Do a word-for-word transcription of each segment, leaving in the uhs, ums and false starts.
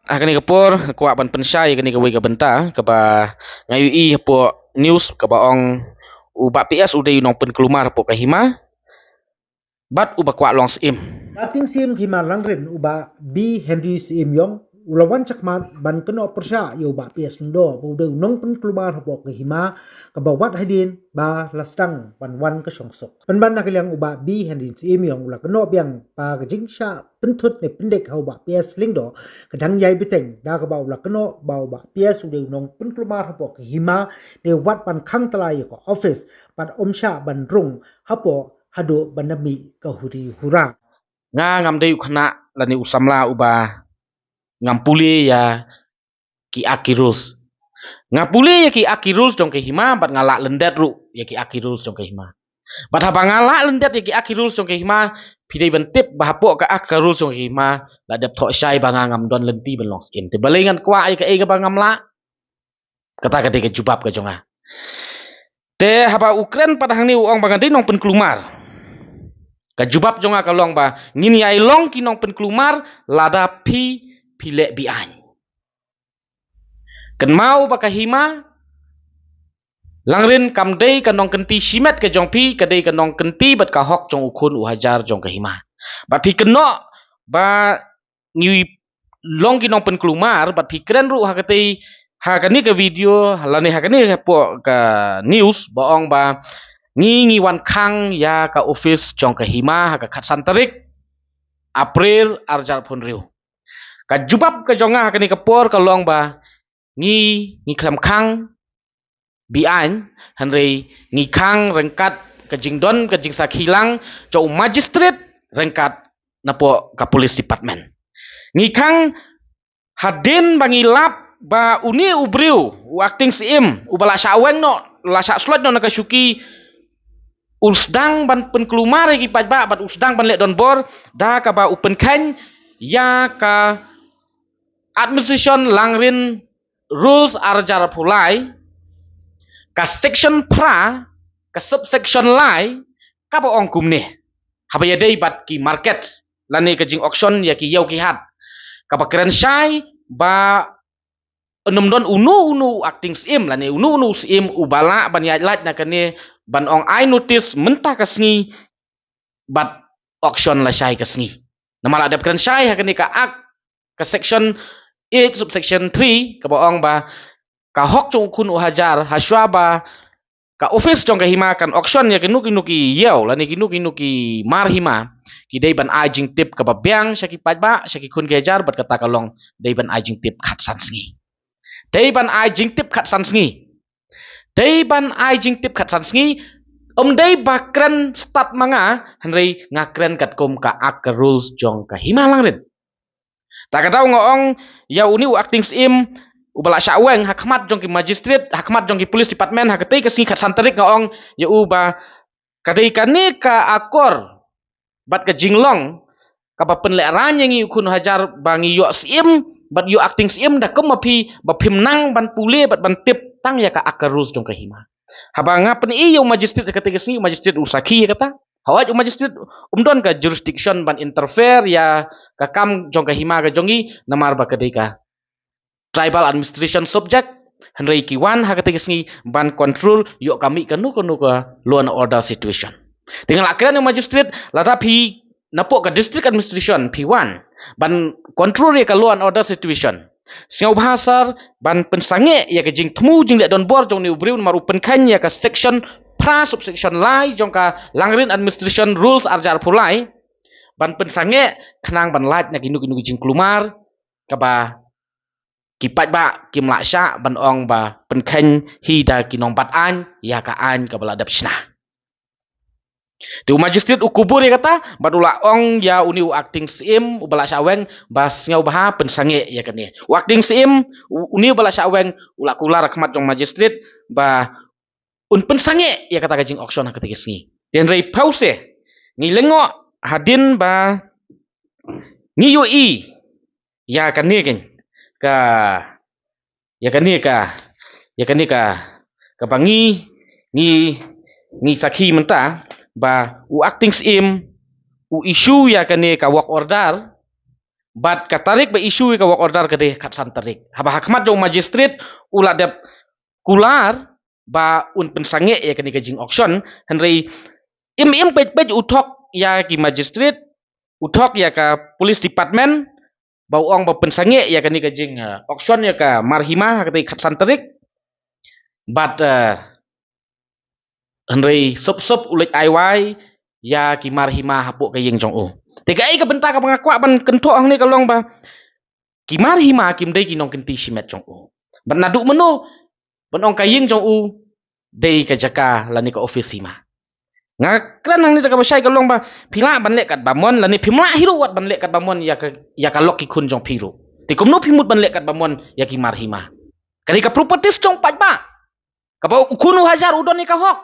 Ha kane ka por, kwah ban pynshai kane kawei ka bynta kaba nga ïohi hapoh news kaba ong u Bah P S u dei u nongpynkulmar hapoh ka hima. Bad uba kwah long syiem. Acting Syiem ka hima Langrin u Bah B Henry Syiemiong u la wan shakhmat ban kynnoh pyrshah ïa u Bah P S Lyngdoh ba u dei u nongpynkulmar hapoh ka hima kaba wat hadien ba la sdang ban wan ka shongsuk. Pynban na ka liang u Bah B Henry Syiemiong u la kynnoh biang ba ka jingshah pynthut ne pyndik ha u Bah P S Lyngdoh ka dang ïai bteng da kaba u la kynnoh ba u Bah P S u dei u nongpynkulmar hapoh ka hima ne wat ban khang tyllai ïa ka office bad um shah ban rung hapoh haduh ban da mih ka huri hura. Nga ngam dei u khynnah lane u samla uba ngam pule ïa ki ak ki rules. Nga pule ïa ki ak ki rules jong ka hima bad nga lah lyndet ruh ïa ki ak ki rules jong ka hima. Bad haba nga lah lyndet ïa ki ak ki rules jong ka hima, phi dei ban tip ba hapoh ka ak ka rules jong ka hima la dep thoh shai ba nga ngam don lynti ban long syiem. Te balei ngan kwah ïa kaei kaba ngam lah? Kata ka dei ka jubab ka jong nga. Te haba u kren pat hangne u ong ba nga dei nongpynkulmar, ka jubab jong nga ka long ba ngin ïai long ki nongpynkulmar lada phi, phi leh be-aiñ. Kynmaw ba ka hima Langrin kam dei ka nongkynti shimet ka jong phi, ka dei ka nongkynti bad ka hok jong u khun u hajar jong ka hima. Bad phi kynnoh ba ngi long ki nongpynkulmar bad phi kren ruh ha katei, ha kane ka video lane ha kane hapoh ka news ba ong ba ngi, ngi wan khang ïa ka office jong ka hima ha ka khatsan tarik April arhajar arphew hynriew. Ka jubab ka jong nga ha kane ka por ka long ba ngi, ngi khlem khang be-aiñ, hynrei ngi khang ryngkat ka jingdon ka jingsakhi lang jong u magistrate ryngkat napoh ka police department. Ngi khang hadien ba ngi lap ba une u briew, u acting syiem, uba la shah weng noh, la shah sloit noh na ka shuki, u sdang ban pynkulmar ïa ki paidbah bad u sdang ban leh donbor da kaba u pynkheiñ ïa ka administration Langrin rules arhajar arphew lai, ka section phra, ka subsection lai, kaba ong kumne. Haba ïadei bad ki market lane ka jing-auction ïa ki ïew ki hat, kaba kren shai ba ym don uno uno u acting syiem lane uno uno u syiem uba lah ban ïaid lait na kane ban ong ai notice mynta ka sngi bad auction lashai ka sngi. Namar la dep kren shai ha kane ka Act, ka section eight subsection three, kaba ong ba ka hok jong u khun u hajar, hashwa ba ka office jong ka hima kan auction ïa kino kino ki ïew lane kino kino ki mar hima, ki dei ban ai jingtip kaba biang sha ki paidbah, sha ki khun ki hajar, bad kata ka long dei ban ai jingtip khatsan sngi. Dei ban ai jingtip khatsan sngi. Dei ban ai jingtip khatsan sngi. Ym dei ba kren stad ma nga, hynrei nga kren katkum ka Act ka rules jong ka hima Langrin. Ta ka daw nga ong ïa une u acting syiem uba la shah weng ha khmat jong ki magistrate, ha khmat jong ki police department, ha katei ka sngi khatsan tarik nga ong ïa u ba ka dei kane ka akor bad ka jinglong kaba pynlehraiñ ïa ngi u khun u hajar ba ngi ïoh syiem bad ïoh acting syiem da kum ma phi ba phim nang ban pule bad ban tip tang ïa ka Act ka rules jong ka hima. Haba nga pyni ïa u magistrate ha katei ka sngi, u magistrate u sakhi ïa kata. Hooid, u magistrate um don ka jurisdiction ban interfere ïa ka kam jong ka hima ka jong ngi, namar ba ka dei ka tribal administration subject, hynrei ki wan ha katei ka sngi ban control ïoh ka mih kano kano ka law and order situation. Te nga la kren ïa u magistrate, lada phi napoh ka district administration phi wan ban control ïa ka law and order situation, sngewbha sir ban pynsangeh ïa ka jingthmu jingleh donbor jong une u briew namar u pynkheiñ ïa ka section phra subsection lai jong ka Langrin Administration Rules arhajar arphew lai, ban pynsangeh khnang ban lait na kino kino ki jingkulmar kaba ki paidbah kim lah shah ban ong ba pynkheiñ hi da ki nongbat aiñ ïa ka aiñ kaba la dep shna. Te u magistrate u kubur ïa kata bad u la ong ïa une u acting syiem uba la shah weng ba sngewbha pynsangeh ïa kane. U acting syiem u-, une uba la shah weng u la kular ha khmat jong magistrate ba un pynsangeh ïa kata ka jing-auction ha katei ka sngi. Te hynrei pause ngi lyngngoh hadien ba ngi ïohi ïa kane ka, ka, ïa kane ka, ïa kane ka, kaba ngi, ngi, ngi sakhi mynta ba u acting syiem u issue ïa kane ka work order Bad ka tarik ba issue ïa ka work order ka dei khatsan tarik. Haba ha khmat jong u magistrate u la dep kular ba un pynsangeh ïa kane ka jing auction, hynrei im im peit peit u thok ïa ki magistrate, u thok ïa ka police department, ba u ong ba pynsangeh ïa kane ka jing, eh, auction ïa ka Mar Hima ha katei khatsan tarik. Bad, eh, hynrei sop sop u leit ai wai ïa ki Mar Hima hapoh ka ïing jong u. Te kaei ka bynta kaba nga kwah ban kynthoh hangne ka long ba ki Mar Hima kim dei ki nongkynti shimet jong u. Bad naduh mynno ban ong ka ïing jong u dei ka jaka lane ka office hima. Nga kren hangne da kaba shai ka long ba phi lah ban leh katba mon lane phim lah hi ruh wat ban leh katba mon ïa ka, ïa ka lok ki khun jong phi ruh. Te kumno phi mut ban leh katba mon ïa ki Mar Hima? Ka dei ka properties jong paidbah. Kaba u khun u hajar u don ïa ka hok.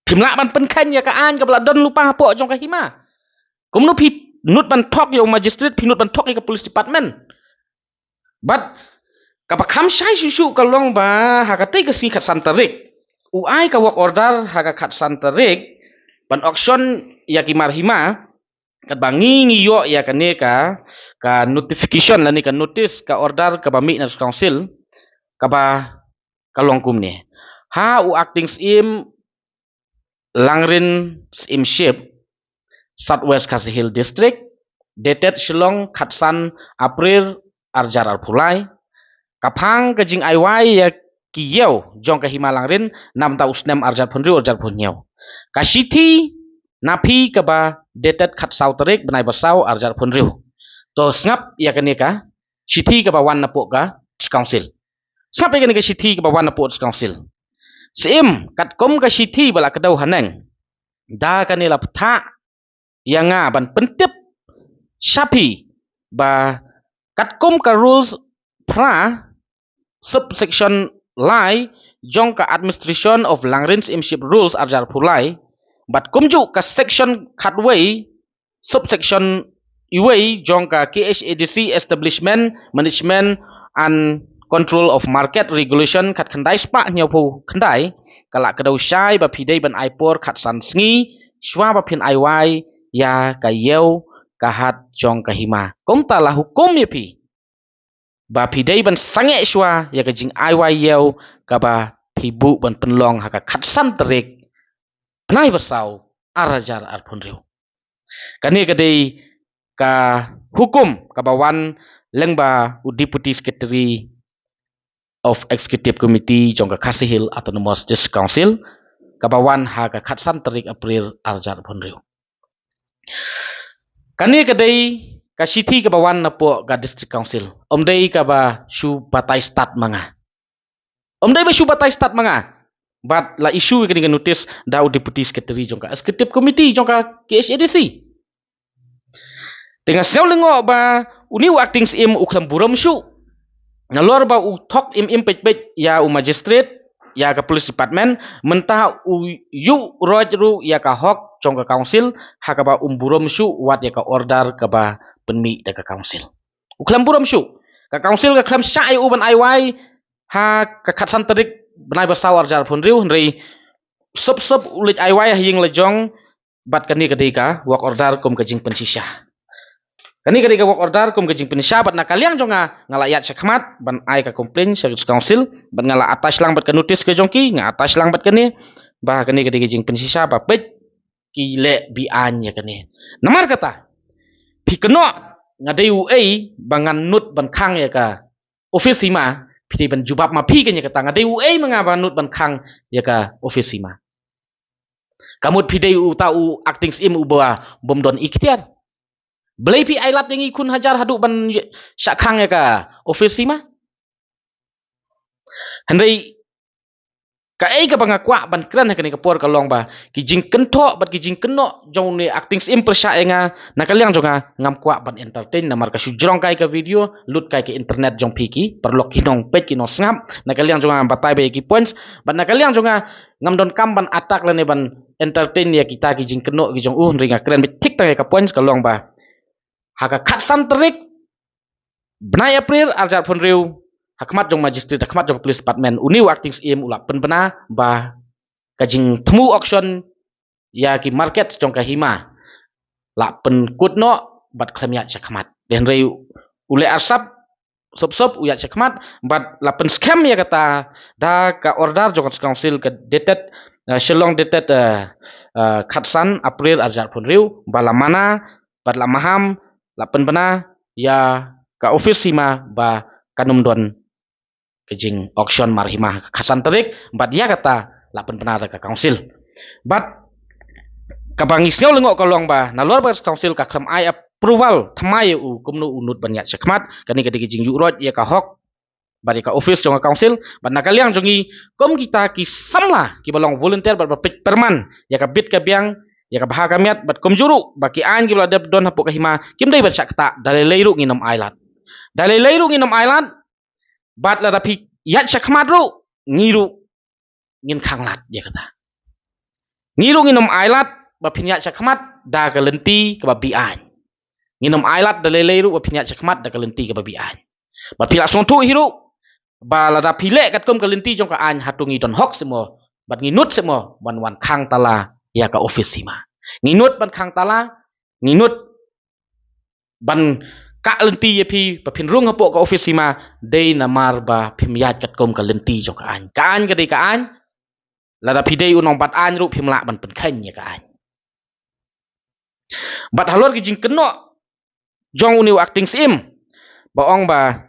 Phim lah ban pynkheiñ ïa ka aiñ kaba la don lypa hapoh jong ka hima. Kumno phi nud ban thok ïa u magistrate, phi nud ban thok ïa ka police department. Bad kaba kham shai shuh shuh ka long ba ha katei ka sngi khatsan tarik u ai ka work order ha ka khatsan tarik ban auction ïa ki Mar Hima. Katba ngi ngi ïoh ïa kane ka, ka notification lane ka notice, ka order kaba mih na district council, kaba ka long kumne: Ha u acting syiem Langrin Syiemship, South West Khasi Hills District, dated Shillong, khatsan April arjar arphew lai, ka phang ka jing ai wai ïa ki ïew jong ka hima Langrin namta u snem arjar phew hynriew arjar phew hynñiew. Ka shithi na phi kaba dated khatsaw tarik bnai ba saw arjar phew hynriew. To sngap ïa kane ka shithi kaba wan napoh ka district council. Sngap ïa kane ka shithi kaba wan napoh district council. Syiem, katkum ka shithi ba la kdew haneng, da kane la pynthah ïa nga ban pyntip sha phi ba katkum ka rules phra, subsection lai jong ka Administration of Langrin Syiemship Rules arjar phew lai, bad kumjuh ka section khatwei, subsection iwei jong ka K H A D C Establishment, Management and Control of Market Regulation khatkhyndai spah hynñiewphew khyndai, ka la kdew shai ba phi dei ban ai por khatsan sngi shuwa ba phin ai wai ïa ka ïew ka hat jong ka hima. Kumta la hukum ïa phi ba phi dei ban sangeh shuwa ïa ka jing ai wai ïew kaba phi buh ban pynlong ha ka khatsan tarik bnai ba saw arjar arphew hynriew. Kane ka dei ka hukum kaba wan lyngba u Deputy Secretary of Executive Committee jong ka Khasi Hills Autonomous District Council, kaba wan ha ka khatsan tarik April arjar arphew hynriew. Kane ka dei ka shithi kaba wan napoh ka District Council. Ym dei kaba shu batai stad ma nga. Ym dei ba shu batai stad ma nga. Bad la issue ïa kane ka notice da u Deputy Secretary jong ka Executive Committee jong ka K H A D C. Te nga sngew lyngngoh ba une u acting syiem u khlem burom shuh. Nalor ba u thok im im peit peit ïa u magistrate, ïa ka police department, mynta u ïuh roit ruh ïa ka hok jong ka council, ha kaba um burom shuh wat ïa ka order kaba pynmih da ka council. U khlem burom shuh. Ka council ka khlem shah ïa u ban ai wai ha ka khatsan tarik bnai ba saw arjar phew hynriew, hynrei sop sop u leit ai wai ha ïing la jong. Bad kane ka dei ka work order kum ka jingpynshisha. Kane ka dei ka work order kum ka jingpynshisha, bad na ka liang jong nga, nga la ïaid shakhmat ban ai ka complaint sha ka council, bad nga la attach lang bad ka notice ka jong ki, nga attach lang bad kane, ba kane ka dei ka jingpynshisha ba peit ki leh be-aiñ ïa kane. Namar kata, phi kynnoh nga dei uei ba ngan nud ban khang ïa ka office hima, phi dei ban jubab ma phi kane, kata nga dei uei ma nga ba nud ban khang ïa ka office hima. Ka mut phi dei uta u acting syiem uba bym don iktiar. Balei phi ai lad ïa ngi khun hajar haduh ban shah khang ïa ka office hima? Hynrei kaei kaba nga kwah ban kren ha kane ka por ka long ba ki jingkynthoh bad ki jingkynnoh jong une u acting syiem pyrshah ïa nga, na ka liang jong nga ngam kwah ban entertain namar ka shu jrong kai ka video, lut kai ka internet jong phi ki paralok ki nongpeit ki nongsngap. Na ka liang jong nga ngam batai ba ïa ki points, bad na ka liang jong nga ngam donkam ban attack lane ban entertain ïa kita ki jingkynnoh ki jong u, hynrei nga kren beit thik tang ïa ka points ka long ba ha ka khatsan tarik bnai April arjar phew hynriew, ha khmat jong magistrate, ha khmat jong police department, une u acting syiem u la pynbna ba ka jingthmu auction ïa ki market jong ka hima la pynkut noh bad khlem ïaid shakhmat. Hynrei u leh arsap sop sop u ïaid shakhmat, bad la pynskhem ïa kata da ka order jong ka District Council ka dated, eh, Shillong dated, eh, eh, khatsan April arhajar arphew hynriew, ba la mana bad la maham, la pynbna ïa ka office hima ba kan ym don ka jing auction mar hima ha ka khatsan tarik, bad ïa kata la pynbna da ka council. Bad kaba ngi sngew lyngngoh ka long ba nalor ba ka council ka khlem ai approval thymmai ïa u, kumno u nud ban ïaid shakhmat. Kane ka dei ka jingïuhroit ïa ka hok bad ïa ka office jong ka council. Bad na ka liang jong ngi kum kita ki samla kiba long volunteer bad ba peit pyrman ïa ka bit ka biang, ïa ka bha ka miat, bad kumjuh ruh ba ki aiñ kiba la dep don hapoh ka hima kim dei ban shah ktah. Da lei lei ruh ngin ym ailad. Da lei lei ruh ngin ym ailad. Bad lada phi ïaid shakhmat ruh, ngi ruh ngin khanglad ïa kata. Ngi ruh ngin ym ailad ba phin ïaid shakhmat da ka lynti kaba be-aiñ. Ngin ym ailad da lei lei ruh ba phin ïaid shakhmat da ka lynti kaba be-aiñ. Bad phi la sngewthuh hi ruh ba lada phi leh katkum ka lynti jong ka aiñ, hato ngi don hok seh mo, bad ngi nud seh mo ban wan khang tala ïa ka office hima? Ngi nud ban khang tala, ngi nud ban kah lynti ïa phi ba phin rung hapoh ka office hima, dei namar ba phim ïaid katkum ka lynti jong ka aiñ. Ka aiñ ka dei ka aiñ. Lada phi dei u nongbat aiñ ruh phim lah ban pynkheiñ ïa ka aiñ. Bad halor ki jingkynnoh jong une u acting syiem ba ong ba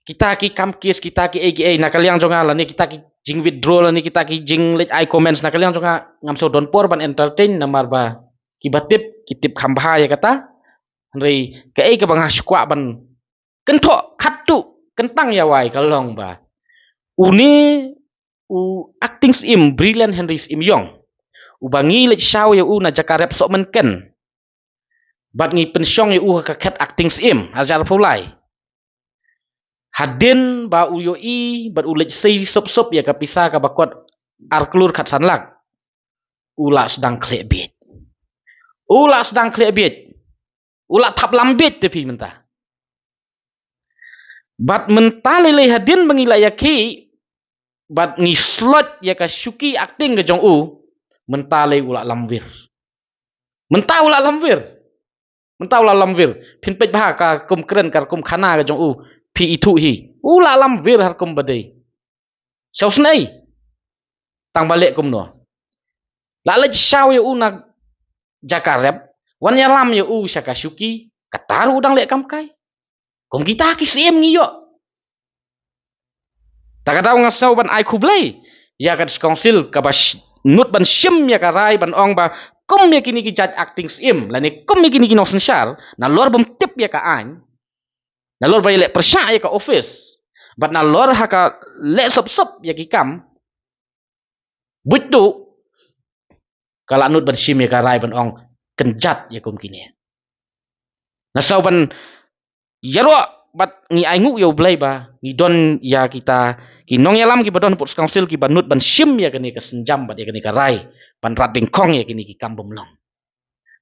kita ki kam kes, kita ki ei ki ei, na ka liang jong nga, lane kita ki jing withdraw, lane kita ki jingleit ai comments, na ka liang jong nga ngam shu don por ban entertain, namar ba kiba tip ki tip kham bha ïa kata. Hynrei kaei kaba nga shu kwah ban kynthoh khatduh kyntang ïa wei ka long ba une u acting syiem Brilliant Henry Syiemiong, uba ngi leit shaw ïa u na jaka rep Sohmynken, bad ngi pynshong ïa u ha ka khet acting syiem arhajar arphew lai. Hadien ba u ïohi bad u leit sei sop sop ïa ka pisa kaba kot ar klur khatsan lak, u la sdang khleh bieit. U la sdang khleh bieit. U la thap lam bieit te phi mynta. Bad mynta lei lei hadien ba ngi la ïakhih bad ngi slot ïa ka shuki acting ka jong u, mynta lei u la lamwir. Mynta u la lamwir. Mynta u la lamwir. Phin peit bha ka kum kren, ka kum khana ka jong u, phi ithuh hi. U la lamwir ha kum ba dei. Sngewsynei. Tang ba leh kumno? La leit shaw ïa u na jaka rep, wan ïalam ïa u sha ka shuki, kata ruh u dang leh kam kai. Kum kita ki syiem ngi ïoh. Ta ka daw nga sngew ban ai khublei ïa ka District Council kaba sh-, nud ban shim ïa ka rai ban ong ba kum ïa kine ki jait acting syiem, lane kum ïa kine ki nongsynshar, nalor bym tip ïa ka aiñ, nalor ba ïaleh pyrshah ïa ka office, bad nalor ha ka leh sop sop ïa ki kam, buit duh, ka la nud ban shim ïa ka rai ban ong kynjat ïa kum kine. Nga sngew ban ïaroh bad ngi ainguh ïa U Blei ba ngi don ïa kita ki nongïalam kiba don hapoh District Council kiba nud ban shim ïa kane ka sienjam bad ïa kane ka rai ban rat dyngkhong ïa kine ki kam bym long.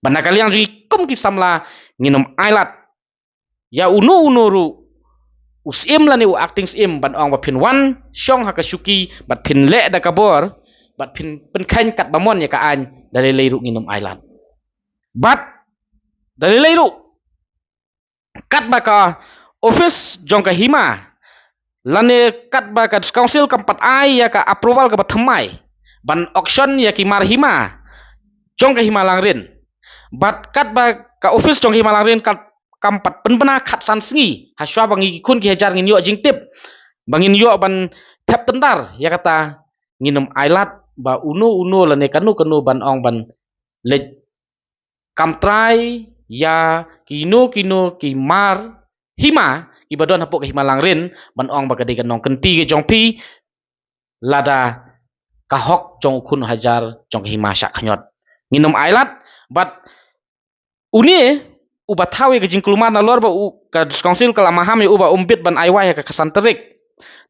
Bad na ka liang jong ngi kum ki samla, ngin ym ailad ïa uno uno ruh u syiem lane u acting syiem ban ong ba phin wan shong ha ka shuki bad phin leh da ka bor bad phin pynkheiñ katba mon ïa ka aiñ. Da lei lei ruh ngin ym ailad. Bad da lei lei ruh katba ka office jong ka hima lane katba ka District Council kam pat ai ïa ka approval kaba thymmai ban auction ïa ki mar hima jong ka Hima Langrin, bad katba ka office jong ka Hima Langrin kat-, kam pat pynbna khatsan sngi, ha shuwa ba ngi ki khun ki hajar ngin ïoh jingtip, ba ngin ïoh ban thep tyndar ïa kata, ngin ym ailad ba uno uno lane kano kano ban ong ban leit kam trai ïa kino kino ki mar hima kiba don hapoh ka Hima Langrin ban ong ba ka dei ka nongkynti ka jong phi, lada ka hok jong u khun hajar jong ka hima shah khñiot. Ngin ym ailad. Bad une uba thaw ïa ka jingkulmar nalor ba u, ka District Council ka la maham ïa u ba um bit ban ai wai ha ka khatsan tarik.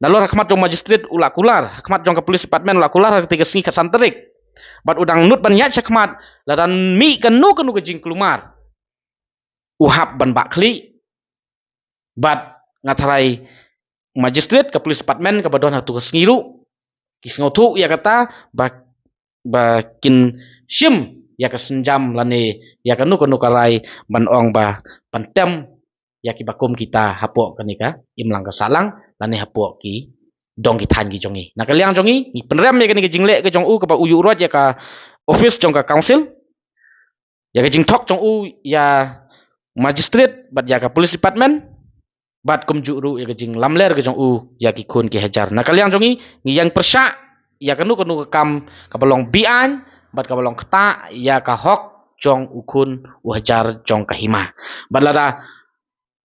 Nalor ha khmat jong magistrate u la kular, ha khmat jong ka police department u la kular ha katei ka sngi khatsan tarik. Bad u dang nud ban ïaid sha khmat, lada mih kano kano ka jingkulmar, u hap ban bah khlieh. Bad nga tharai magistrate, ka police department kaba don ha tu ka sngi ruh ki sngewthuh ïa kata ba, ba kin shim ïa ka sienjam lane ïa kano kano ka rai ban ong ba ban tem ïa kiba kum kita hapoh kane ka imlang ka sahlang lane hapoh ki dong ki thaiñ ki jong ngi. Na ka liang jong ngi, ngi pynrem ïa kane ka jingleh ka jong u kaba u ïuh roit ïa ka office jong ka council, ïa ka jingthok jong u ïa magistrate bad ïa ka police department, bad kumjuh ruh ïa ka jinglamler ka jong u ïa ki khun ki hajar. Na ka liang jong ngi, ngi ïeng pyrshah ïa kano kano ka kam kaba long beaiñ bad kaba long ktah ïa ka hok jong u khun u hajar jong ka hima. Bad lada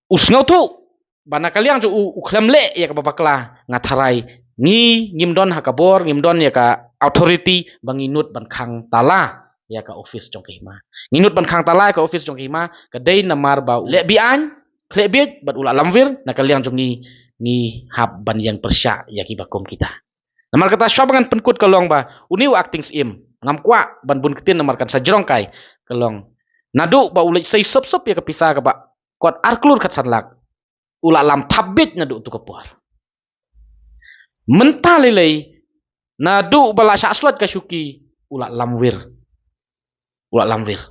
u sngewthuh ba na ka liang jong u u khlem leh ïa kaba bakla, nga tharai ngi ngim don ha ka bor, ngim don ïa ka authority ba ngi nud ban khang tala ïa ka office jong ka hima. Ngi nud ban khang tala ïa ka office jong ka hima ka dei namar ba u leh beaiñ, khleh bieit bad u la lamwir. Na ka liang jong ngi, ngi hap ban ïeng pyrshah ïa kiba kum kita. Namar kata, shuwa ba ngan pynkut ka long ba une u acting syiem, ngam kwah ban bun ktien namar kan sa jrong kai. Ka long, naduh ba u leit sei sop sop ïa ka pisa kaba kot ar klur khatsan lak, u la lam thap bieit naduh tu ka por. Mynta lei lei, naduh ba la shah slot ka shuki, u la lamwir. U la lamwir.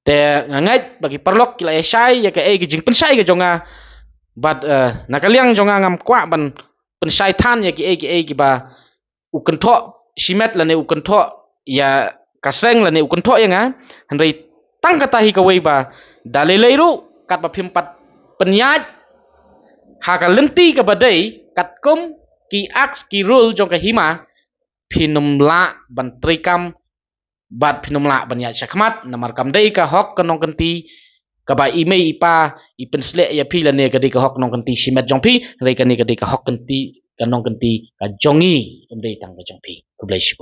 Te nga ngeit ba ki paralok ki la ïa shai ïa kaei ka jingpynshai ka jong nga. Bad, eh, na ka liang jong nga ngam kwah ban pynshai than ïa kiei kiei kiba u kynthoh shimet lane u kynthoh ïa ka seng lane u kynthoh ïa nga. Hynrei tang kata hi kawei ba da lei lei ruh katba phim pat pynïaid ha ka lynti kaba dei katkum ki act ki rule jong ka hima, phin ym lah ban treikam bad phin ym lah ban ïaid shakhmat, namar kam dei ka hok ka nongkynti kaba i mei i pa i pynsleh ïa phi lane ka dei ka hok nongkynti shimet jong phi, hynrei kane ka dei ka hok kynti, ka nongkynti ka jong ngi, kam dei tang ka jong phi. Khublei shibun.